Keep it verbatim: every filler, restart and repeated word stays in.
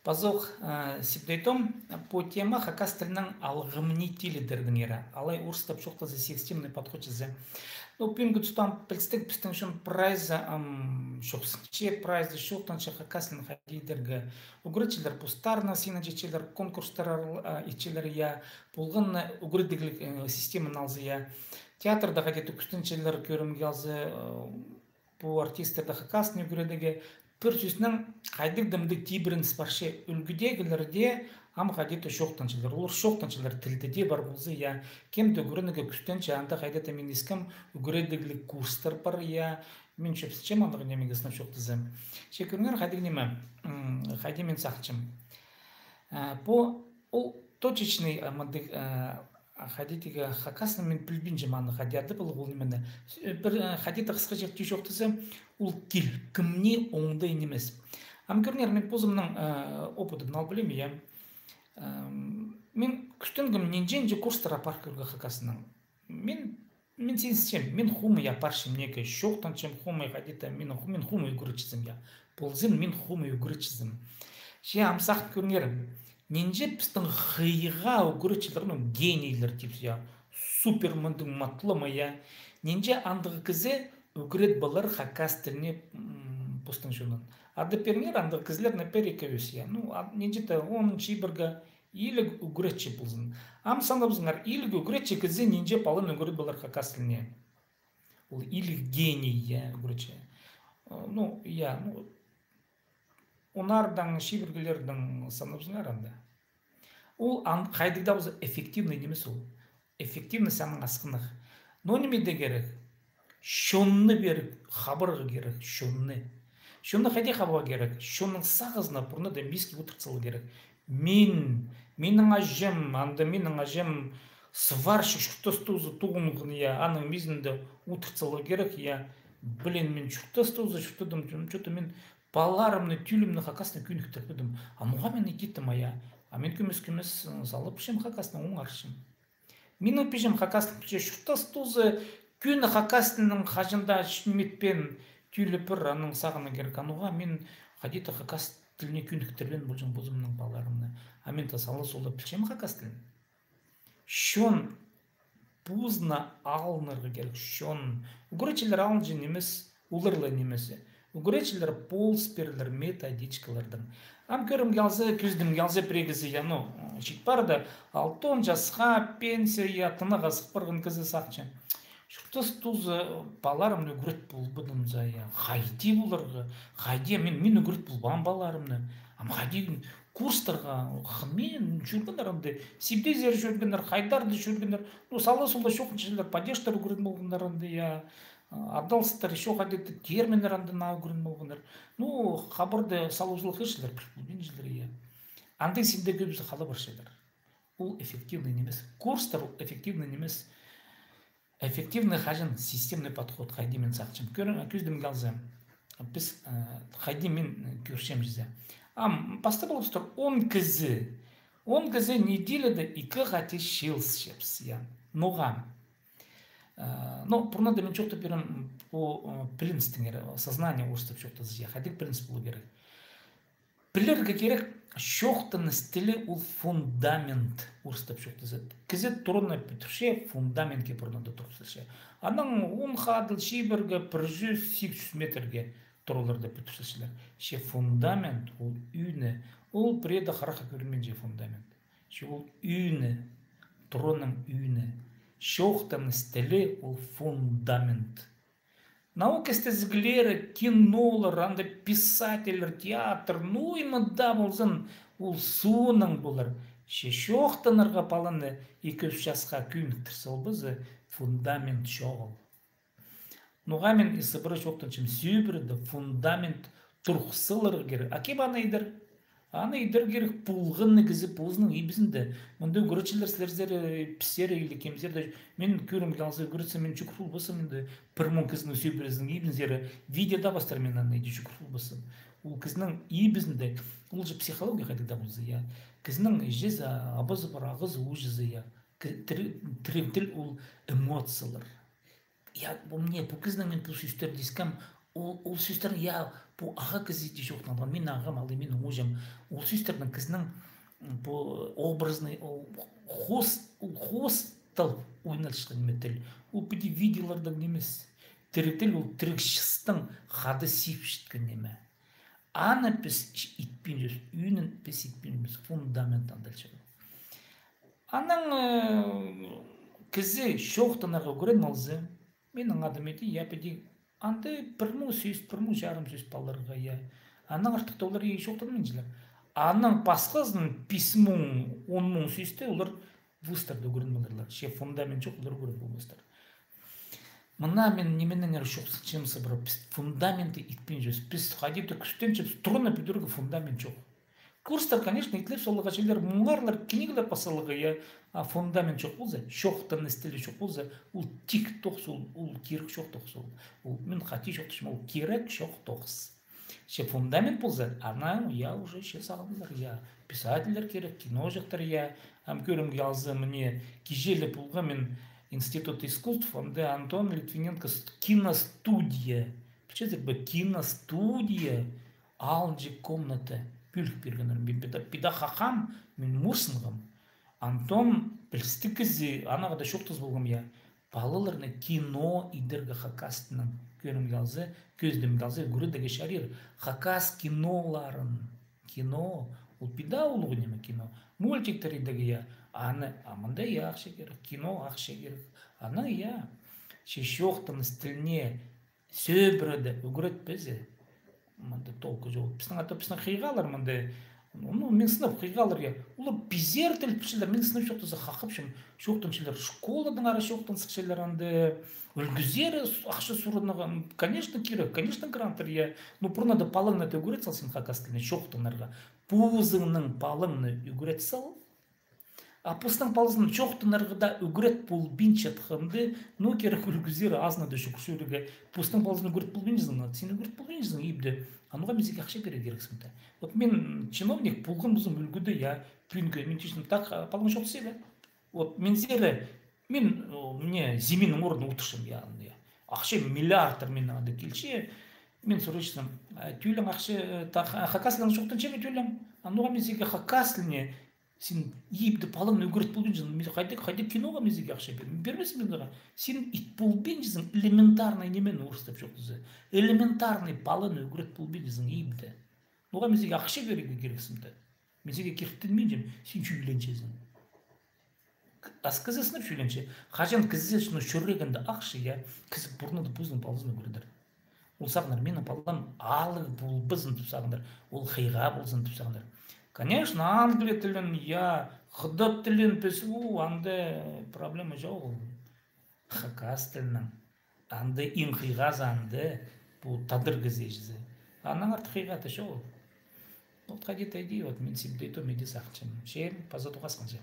Пазох, э, сибдейтом, пу тема хакас тілінің алғымни тилідердеңер. Алай орыстап чоохтаза, системный подход чізе. Ну, пӱӱнгі туста пілістіг, пістің чон прайзы, ам, чоохсынча, прайзы чоохтанча хакас тілін хайди идерге. Ӱгретчілер постарына синінҷілер, конкурстар, а, итчелер, я, полған ӱгредіглік, э, системаны алза, я. Театрда хайди-да кӱстенчелер, кӧрімге алза, э, пу артисттерді хакас тілін ӱгредерге. Пір сӧснең, хайдағ-да мындағ тибірініс парча, ӱлгӱдегілерде ам хайди-да чоохтанчалар. Олар чоохтанчалар, тілде дее пар полза, я, кем-де ӱгренерге кӱстенче, анда хайда-да, мин искем, ӱгредіглік курстар пар, я, мин чӧпсінчем андағ нимеге сынап чоохтаза. Че кӧріңер, хайдағ ниме, м, хайди мин сағынчам. Э, пу, ол точечный, э, мындағ, э, А хайди тігі хакаснаң, мин пілбинчем аны, хайди адап аларға ол нимені. С-, э, пір, э, хайди-да хысхаҷах тіҷең чоохтаза, ол кил, кемні оңдай нимес. Ам кӧріңер, мин позымның, э, опытымнаң алып пілем, я. Эм, мин кӱстенгем нинҷе-нинҷе курстар апарып кӧрерге хакаснаң. Мин, мин синсчем, мин хомай апарчам ниме, чоохтанчам хомай, хайди-да, мин, мин хомай ӱгретчізім, я. Ползын, мин хомай ӱгретчізім. Че ам сағын кӧріңер, нинҷе пістің хыйға ӱгретчілер, ну, генийлер тіпче, я, супер мындағ матлама, я. Нинҷе андағ кізі ӱгрет полар хакас тіліне, м, постың чонын. Адап пиріңер андағ кізілерні, пір-ікі ӧс, я. Ну, а, нинҷе-де он чибірге иліг ӱгретчі ползын. Ам санабызыңар, иліг ӱгретчі кізі нинҷе паланы ӱгрет полар хакас тіліне. Ол иліг гений, я, ӱгретчі. Э, ну, я, ну, Онардаң, чибіргілердең санабызыңар анда. Ол ан-, хайдағ даа полза эффективный нимес ол. Эффективность аның асхынах. Но ниме дее кирек? Чонны пирерге, хабарға кирек, чонны. Чонны хайди хабарға кирек? Чонның сағызына пурнада миске одыртсалар кирек. Мин, минің аҷам, анда минің аҷам сварщик, чуртас тооза тоғынған, я, аның мизінде одыртсалар кирек, я. Блин, мин чуртас тооза чуртадым, чё-то мин палаларымны, тӧлімні хакаснаң кӧніктірбедім. А ноға мин итчем, я? А мин кӧмес-кӧмес, ы, салыпчам хакаснаң, оңарчам. Мин ӧппеҷем хакас тілін, че чуртас тооза кӧні хакас тілінең хаҷан даа чӱнметпеен, тӧлі пір, аның сағынарға кирек. А ноға мин хайди-да хакас тіліне кӧніктірбеен полҷам позымның палаларымны. А мин даа сала-сула пілчем хакас тілін. Чон позына алынарға кирек, чон. Ӱгретчілер алынҷаң нимес, олар ла нимес. Ӱгретчілер полыс пирерлер методичкалардаң. Ам кӧрімге алза, кӧзідімге алза, пірее кізі, я, ну, чит парды, алтон часха пенсия, я, тынағ сых парған кізі сағынча. Чуртас тооза палаларымны ӱгрет полбадым за, я. Хайди поларға, хайди, мин, мин ӱгрет полбаам палаларымны. Ам хайди курстарға, х-, мин чӧргеннер анда, Сибдейзер чӧргеннер, хайдар даа чӧргеннер. Ну, сала-сула чоохтанчалар, падежтар ӱгрен полғаннар анда, я. Адалыстар, ещё хайди-да терминнер анда наа ӱгрен полғаннар. Ну, хабарды сала-сула хығырчалар, пілбинчелер, я. Андағ синде кӧбізі хала парчалар. Ол эффективный нимес. Курстар ол эффективный нимес. Эффективный хаҷан, системный подход, хайди мин сағынчам. Кӧр-, кӧзідімге алза, піс, э, хайди мин кӧрчем чізе. Ам, пастап алып тур, он кізі. Он кізі неделяда ікі хати чыылысчабыс, я. Ноға? Э, ну, пурнада мин чоохтап пирем пу, э, піліністеңер, сознание орыстап чоохтаза, я, хайдағ пілініс полу кирек. Пілерге кирек, чоохтаныс тілі ол фундамент, орыстап чоохтаза. Кізі тураны пӱдірче, фундаментке пурнада турып салча. Анаң он хадыл чибірге, пір чӱс, сигіс чӱс метрге тураларда пӱдір салчалар. Че фундамент ол ӱні, ол пірееде харахха кӧрінминче фундамент. Че ол ӱні, тураның ӱні. Чоохтаныс тілі ол фундамент. Наука істезіглері, кинолар, анда писательлер, театр, ну, ниме дее ползын, ол соонаң полар. Че чоохтанарға паланы ікі-ӱс часха кӧніктір салбаза, фундамент чоғыл. Ноға мин сыбыра чоохтанчам, сӧбіреде фундамент турғыс саларға кирек. А кем аны идер? Аны идер кирек полған на кізі позының ибізінде. Мында ӱгретчілер сірер, э, пістер или кемзер дее. Мин кӧрімге алза, ӱгретсем, мин чӱгӱр полбаспын мында. Пір муң кізінің сӧбірезінің ибінзер, видео табастар, мин аны иди чӱгӱр полбаспын. Ол кізінің ибізінде, ол же психология хайдағ даа полза, я. Кізінің іҷезі, абазы пар, ағазы, ууҷазы, я. Кі-, тірі-, тіріг тіл ол эмоциялар. Я, пу мына, пу кізінің, мин пу сӧстерді искем, Ол, ол сӧстернің, я, пу ағаа кізі дее чоохтанған, мин ағам алай, минің ууҷам. Ол сӧстернің кізінің, м, пу образный, ол хоос, ол хоостал ойналчатхан ниме тіл. Ол піди видеолардаң нимес. Тірі тіл, ол тіріг чыстаң хада сипчеткен ниме. Аны піс итпинчебіс, ӱнін піс итпинчебіс, фундамент андағ чох. Анаң, э, кізі чоохтанарға ӱгреніп алза, минің адым иди, я, піди, анда пір муң сӧс, пір муң чарым сӧс паларға, я. Анаң артых таа олар и чоохтанминчалар. Анаң пасхазын пис муң, он муң сӧсті олар вузтарда ӱгреніп аларлар. Че фундамент чох, олар ӱгреніп полбастар. Мына мин нименеңер чоохтанчам сыбыра, піс фундаментті итпинчебіс. Піс хайди-да кӱстенчебіс, тураны пӱдірерге, фундамент чох. Курстар, конечно, итіліп саларға, чилер муңарлар, книгалар пас саларға, я, а фундамент чох полза, чоохтаныс тілі чох полза, ол тик тоғыс, ол, ол кирек чох тоғыс, ол, ол, мин хати чоохтапчам, ол кирек чох тоғыс. Че фундамент полза, анаң, я, уже че сағыннар, я, писательлер кирек, киноҷахтар, я. Ам кӧрімге алза, мына, кичее ле полғам мин Институт искусств, анда Антон Литвиненко с-, киностудия. Пілчезер бе, киностудия, алынҷа комната пӧлік пиргеннер. Мин піди, піди хахам, мин мурсынғам. Антон пілістіг кізі, аннаң даа чоохтас полғам, я. Палаларны кино идерге хакас тілінең. Кӧрімге алза, кӧзідімге алза, ӱгредерге чарир хакас киноларын. Кино, ол піди улуғ ниме кино. Мультиктер идерге, я. Аны, а мында, я, ахча кирек. Кино, ахча кирек. Аны, я. Че чоохтаныс тіліне сӧбіреде ӱгретпезе, мында толкы чох. Пістің, а то пістің хыйғалар мында, ну, мин сынап хыйғалар, я. Олар пизер тіл пілчелер, мин сынап чоохтаза хахапчам, чоохтанчалар, школадаң ара чоохтан сыхчалар анда, ӱлгӱзер ахча сурынарға, конечно, кирек, конечно, гранттар, я. Ну, пурнада палаңны даа ӱгрет сал син хакас тіліне чоохтанарға. Позыңның палаңны ӱгрет сал, а постың палазын чоохтанарға даа ӱгрет полбинчатханда, ну, кирек ӱлгӱзер азына даа чӱгӱрерге. Постың палазын ӱгрет полбинчазың, син ӱгрет полбинчазың ибде. А ноға мин сиге ахча пирерге кирексімді? Вот мин чиновник полған ползам ӱлгӱде, я, пӱӱнгі, мин тиҷем, так, а, палаң чоохтасча ба? Вот мин сире, мин, о, мына, земинің орнына одырчам, я, я. Ахча миллиардтар мин анда килче, мин сурчам, а, тӧлең ахча, э, та-, ха-, хакас тілінең чоохтанча ба тӧлең? А ноға мин сиге хакас тіліне син ибде палаңны ӱгрет полбинчазың, мин хайди, хайди киноға мин сиге ахча пирим? Пирбеспін мин ноға. Син ит полбинчазың элементарный нимені, орыстап чоохтаза. Элементарный паланы ӱгрет полбинчазың ибде. Ноға мин сиге ахча пирерге кирексімді? Мин сиге киректенминчем, син чӱйленчезің. Ас кізі сынап чӱйленче. Хаҷан кізі, ну, чӱрегінде ахча, я, кізі пурнада позының палазын ӱгредер. Ол сағынар, минің палам алығ полбазын тіп сағынар, ол хыйға ползын тіп сағынар. Конечно, англия тілін, я, хыдат тілін піс, у, анда проблема чоғыл. Хакас тілінің. Анда иң хыйғазы анда, пу тадар кізі чізе. Анаң артых хыйға таа чоғыл. Вот хайди-да иди, вот мин сибдей том иди сағынчам. Че паза тоғасханҷа.